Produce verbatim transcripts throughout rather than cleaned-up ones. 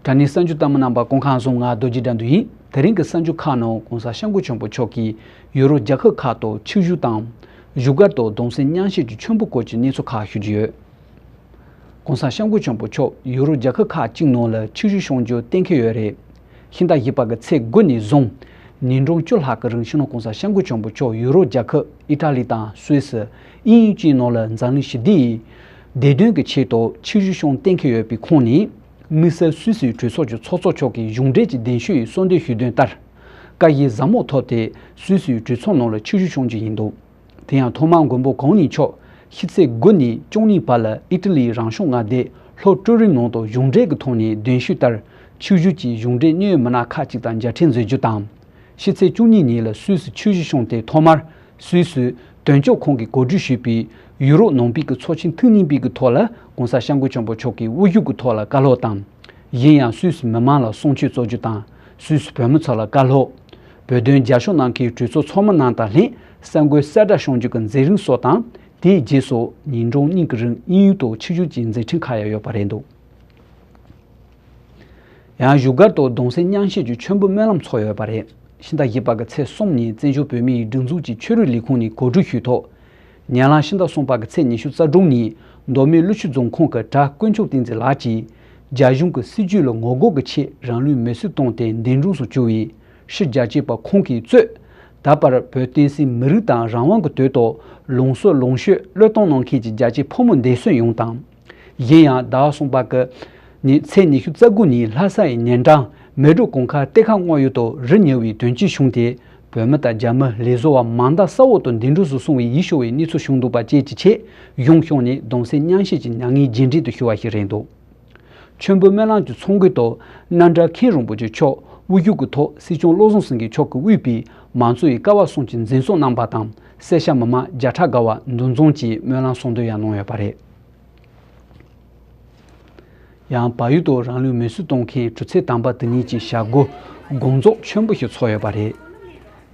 དྲ་གནས་གསར་འགྱུར་ལྟ་མི་རྣམ་པ་སྐུ་ཁམས་བཟང་། ང་རྡོ་རྗེ་དགྲ་འདུལ་ཡིན། དེ་རིང་གི་གསར་འགྱུར་ཁག་ནང་༸གོང་ས་༸སྐྱབས་མགོན་ཆེན་པོ་མཆོག་གིས་ཡུ་རོབ་རྒྱལ་ཁབ་ཁག་ཏུ་ཆིབས་བསྒྱུར་དང་། བཞུགས་སྒར་དུ་གདུང་སེམས་མཉམ་བསྐྱེད་ཀྱི་མཆོད་འབུལ་སྐོར་གྱི་གནས་ཚུལ་ཁག་ཞུ་རྒྱུ་ཡོད། ༸གོང་ས་༸སྐྱབས་མགོན་ཆེན་པོ་མཆོག་ཡུ་རོབ་རྒྱལ་ཁབ་ཁག་ཅིག་ནང་ལ་ཆིབས་བསྒྱུར་བསྐྱོན་རྒྱུ་གཏན་འཁེལ་ཡོད་རེད། ཕྱི་ཟླ་བཞི་པ་གི་ཚེས་དགུ་ནས་བཟུང་ཉིན་གྲངས་བཅུ་ལྷག་གི་རིང་སྤྱི་ནོར་༸གོང་ས་༸སྐྱབས་མགོན་ཆེན་པོ་མཆོག་ཡུ་རོབ་རྒྱལ་ཁབ་ཨི་ཊ་ལི་དང་སུད་སི། དབྱིན་ཡུལ་བཅས་ནང་ལ་འཛམ་གླིང་ཞི་བདེ་ཡི་བདེ་དོན་གྱི་ཆེད་དུ་ཆིབས་བསྒྱུར་བསྐྱོན་གཏན་འཁེལ་ཡོད་པའི་ཁོངས་ནས། དམིགས་བསལ་སུད་སིའི་གྲོས་ཚོགས་ཀྱི་ཚོགས་གཙོ་མཆོག་གིས་གཞུང་འབྲེལ་གྱི་གདན་ཞུ་ཡི་གསོལ་འདེབས་ཞུས་དོན་ལྟར། བཀའ་ཡིག་ཟབ་མོ་ཐོབ་སྟེ་སུད་སིའི་གྲོས་ཚོགས་ནང་ལ་ཆིབས་བསྒྱུར་བསྐྱོན་རྒྱུ་ཡིན་འདུག་དེ་ཡང་ཐོག་མར་མགོན་པོ་གང་ཉིད་མཆོག་ཕྱི་ཚེས་དགུ་ནས་བཅུ་གཉིས་བར་ལ་ཨི་ཊ་ལིའི་རང་སྐྱོང་མངའ་སྡེ་ལྷོ་ཀྲུ་རིན་ནང་དུ་གཞུང་འབྲེལ་གྱི་ཐོག་ནས་གདན་ཞུས་ལྟར། ཆིབས་བསྒྱུར་གྱིས་གཞུང་འབྲེལ་གནད་ཡོད་མི་སྣ་ཁག་ཅིག་དང་མཇལ་འཕྲད་མཛད་རྒྱུ་དང་། ཕྱི་ཚེས་བཅུ་གཉིས་ཉིན་ལ་སུད་སི་ཆིབས་བསྒྱུར་བསྐྱོན་ཏེ། ཐོག་མར་སུད་སི་དོན་གཅོད་ཁང་གིས་གོ་སྒྲིག་ཞུས་པའི་ཡུ་རོབ་ནང་པའི་གི་ཚོགས་ཆེན་ཐེངས་གཉིས་པའི་གི་ཐོག་ལ་༸གོང་ས་༸སྐྱབས་མགོན་ཆེན་པོ་མཆོག་གིས་དབུ་བཞུགས་ཀྱི་ཐོག་ལ་བཀའ་སློབ་དང་། གཞན་ཡང་སུད་སི་མི་མང་ལ་གསུང་ཆོས་སྩལ་རྒྱུ་དང་། སུད་སི་བོད་མི་ཚོ་ལ་བཀའ་སློབ། བོད་དོན་རྒྱབ་སྐྱོར་གནང་མཁན་གྲོས་ཚོགས་ཚོགས་མི་རྣམས་དང་ལྷན་གསར་འགོད་གསལ་བསྒྲགས་ཤོང་རྒྱུ་གི་མཛད་རིམ་སོགས་དང་། དེའི་རྗེས་སུ་ཉིན་གྲངས་གཉིས་ཀྱི་རིང་དབྱིན་ཡུལ་དུ་ཆིབས་བསྒྱུར་གྱི་མཛད་འཕྲིན་ཁག་ཡང་ཡོད་པ་རེད་འདུག་ཡང་བཞུགས་སྒར་དུ་གདུང་སེམས་མཉམ་སྐྱེད་ཀྱི་མཆོད་འབུལ་སྨོན་ལམ་ཚོགས་ཡོད་པ་རེད། ཕྱི་ཟླ་བཞི་པ་གི་ཚེས་གསུམ་ཉིན་བཙན་བྱོལ་བོད་མིའི་སྒྲིག་འཛུགས་ཀྱི་ཆོས་རིག་ལས་ཁུངས་ནས་གོ་སྒྲིག་ཞུས་ཐོག་ཉེ་ལམ་ཕྱི་ཟླ་གསུམ་པ་གི་ཚེས་ཉི་ཤུ་རྩ་དྲུག་ཉིན་མདོ་སྨད་ཀླུ་ཆུ་རྫོང་ཁོངས་ཀྱི་གྲྭ་དཀོན་མཆོག་བསྟན་འཛིན་ལགས་ཀྱིས་རྒྱ་གཞུང་གི་སྲིད་བྱུས་ལ་ངོ་རྒོལ་གྱི་ཆེད་རང་ལུས་མེར་སྲེག་བཏང་སྟེ་འདས་གྲོངས་སུ་གྱུར་བའི་ཕྱི་རྒྱལ་གཅེས་པ་ཁོང་གི་གཙོས། ད་བར་བོད་བསྟན་སྲིད་མི་རིགས་དང་རང་དབང་གི་དོན་དུ་ལུང་སྲོག་ལོངས་སྤྱོད་བློས་གཏོང་གནང་མཁན་གྱི་རྒྱལ་གཅེས་ཕོ་མོ་འདས་གསོན་ཡོངས་དང་། གཞན་ཡང་ཟླ་བ་གསུམ་པ་གི་ཉིན་ཚེས་ཉི་ཤུ་རྩ་དགུ་ཉིན་ལྷ་ས་ཡི་ཉེ་འགྲམ་མལ་གྲོ་གུང་དཀར་གཏེར་ཁ་སྔོག་ཡུལ་དུ་རི་ཉིལ་བའི་དོན་རྐྱེན་བྱུང་སྟེ། བོད་མི་དང་རྒྱ་མི་ལས་བཟོ་བ་མང་དག་ས་འོག་ཏུ་འདས་གྲོངས་སུ་སོང་བའི་ཡིད་སྐྱོ་བའི་གནས་ཚུལ་བྱུང་འདུག་པ་བཅས་ཀྱི་ཆེད་གཞུང་ཕྱོགས་ནས་གདུང་སེམས་མཉམ་སྐྱེད་ཀྱི་མྱ་ངན་རྗེས་དྲན་དུ་ཞུ་བ་ཞིག་རེད་འདུག་མཆོད་འབུལ་སྨོན་ལམ་གྱི་ཚོགས་མགོན་དུ་རྣམ་གྲྭ་མཁན་རིན་པོ་ཆེ་མཆོག་དབུ་བཞུགས་ཀྱི་ཐོག་སྲིད་སྐྱོང་བློ་བཟང་སེང་གེ་མཆོག་གིས་དབུས་པའི་མང་གཙོ་ཡི་ཀ་བ་གསུམ་གྱི་འཛིན་སྐྱོང་གནང་པ་དང་། སེར་སྐྱ་མི་མང་བརྒྱ་ཕྲག་བརྒལ་བ་འདུ་འཛོམས་ཀྱིས་སྨོན་ལམ་གསོལ་འདེབས་ཡང་གནང་ཡོད་པ་རེད། ཡང་བལ་ཡུལ་དུ་རང་ལུས་མེར་སྲེག་གཏོང་མཁན་གྲུབ་ཚེས་དམ་པ་དེ་ཉིད་ཀྱི་ཞལ་སྒོ་དགོངས་རྫོགས་ཆེན་པོ་ཞིག་ཚོགས་ཡོད་པ་རེད།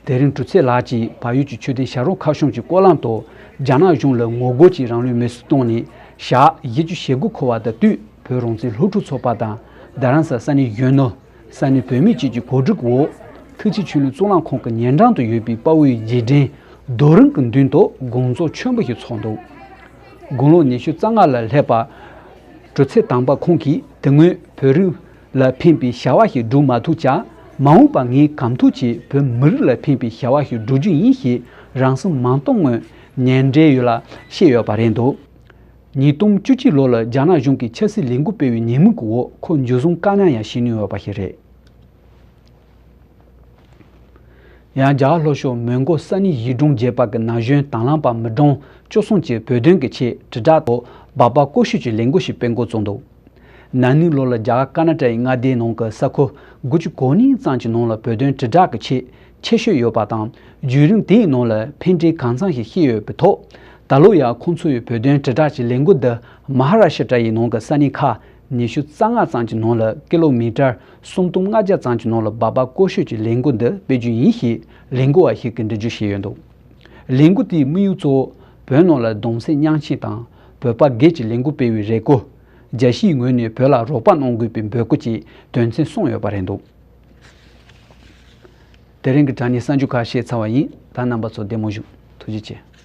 དེ་རིང་གྲུབ་ཚེས་ལགས་ཀྱིས་བལ་ཡུལ་གྱི་ཆོས་ལྡན་ཞབས་དྲུང་ཁ་བྱང་གི་སྐོར་ལམ་དུ་རྒྱ་ནག་གཞུང་ལ་ངོ་རྒོལ་གྱིས་རང་ལུས་མེར་སྲེག་བཏང་ནས་ཞག་བཞི་བཅུ་ཞེ་དགུ་འཁོར་བ་དང་བསྟུན། བོད་རང་བཙན་སློབ་ཕྲུག་ཚོགས་པ་དང་རྡ་རམ་ས་ས་གནས་གཞོན་ནུ། ས་གནས་བོད་མི་བཅས་ཀྱི་གོ་སྒྲིག་འོག་ཐུགས་རྗེ་ཆོས་ལུགས་གཙུག་ལག་ཁང་གི་ཉེ་འགྲམ་དུ་ཡོད་པའི་དཔའ་བོའི་རྗེས་དྲན་རྡོ་རིང་གི་མདུན་དུ་དགོངས་རྫོགས་ཆེན་པོ་ཞིག་ཚོགས་འདུག་དགུང་ལོ་ཉི་ཤུ་རྩ་ལྔ་ལ་སླེབས་པ། གྲུབ་ཚེས་དམ་པ་ཁོང་གིས་དེ་སྔོན་བོད་རིགས་ལ་ཕན་པའི་བྱ་བ་ཞིག་བསྒྲུབ་མ་ཐུབ་ཀྱང་། མ་འོངས་པར་ངས་གང་ཐུབ་ཀྱིས་བོད་མི་རིགས་ལ་ཕན་པའི་བྱ་བ་ཞིག་བསྒྲུབ་རྒྱུ་ཡིན་ཞེས་རང་སེམས་མ་བསྡམས་སྔོན་ནས་འབྲེལ་ཡོད་ལ་བཤད་ཡོད་པ་རེད་འདུག་ཉིས་སྟོང་བཅུ་གཅིག་ལོ་ལ་རྒྱ་ནག་གཞུང་གིས་ཆབ་སྲིད་ལས་འགུལ་སྤེལ་བའི་ཉེས་མིང་གི་འོག་ཁོ་འཇུ་བཟུང་བཀག་ཉར་ཡང་བྱས་མྱོང་ཡོད་པ་ཞིག་རེད། ཡང་རྒྱ་གར་ལྷོ་ཕྱོགས་མོན་གྷོ་ས་གནས་གཞིས་གྲོང་བརྒྱད་པ་གི་ན་གཞོན་དང་བླངས་པ་མི་གྲངས་བཅུ་གསུམ་གྱིས་བོད་དོན་གྱི་ཆེད་དྲིལ་བསྒྲགས་ཐོག་སྦག་སྦག་སྐོར་ཞིབ་ཀྱི་ལས་འགུལ་ཞིག་སྤེལ་འགོ་བཙུགས་འདུག་ན་ནིང་ལོ་ལ་རྒྱ་གར་ཀ་ན་ཊ་ཡི་མངའ་སྡེའི་ནང་གི་ས་ཁུལ་དགུ་བཅུ་གོ་གཉིས་ཙམ་གྱི་ནང་ལ་བོད་དོན་དྲིལ་བསྒྲགས་ཀྱི་ཆེད་ཆེད་ཤོས་ཡོད་པ་དང་། བརྒྱུད་རིམ་དེའི་ནང་ལ་ཕན་འབྲས་གང་འཚམ་ཞིག་བཤད་ཡོད་པའི་ཐོག་ད་ལོ་ཡང་ཁོང་ཚོ་ཡི་བོད་དོན་དྲིལ་བསྒྲགས་ཀྱི་ལས་འགུལ་འདི་མ་ཧ་ར་ཤི་ཏྲ་ཡི་ནང་གི་ས་གནས་ཁག་ཉི་ཤུ་རྩ་ལྔ་ཙམ་གྱི་ནང་ལ་ཀི་ལོ་མི་ཊར་སུམ་སྟོང་ལྔ་བརྒྱ་ཙམ་གྱི་ནང་ལ་སྦག་སྦག་སྐོར་ཞིབ་ཀྱི་ལས་འགུལ་འདི་སྤེལ་རྒྱུ་ཡིན་ཞེས་ལས་འགུལ་བ་ཞིག་གིས་འགྲེལ་བརྗོད་བྱས་ཡོད་འདུག་ལས་འགུལ་དེའི་དམིགས་ཡུལ་གཙོ་བོ་བོད་ནང་ལ་གདུང་སེམས་མཉམ་སྐྱེད་དང་བོད་པ་སྒེར་གྱི་ལས་འགུལ་སྤེལ་བའི་རེ་སྐུལ། རྒྱལ་སྤྱིའི་ངོས་ནས་བོད་ལ་རོགས་པ་གནང་དགོས་པའི་འབོད་སྐུལ་བཅས་དོན་ཚན་གསུམ་ཡོད་པ་རེད་འདུག་དེ་རིང་གི་དྲ་བརྙན་གསར་འགྱུར་ཁག་བཤད་ཚར་བ་ཡིན། ད་རྣམ་པ་ཚོ་བདེ་མོ་བཞུགས། ཐུགས་རྗེ་ཆེ།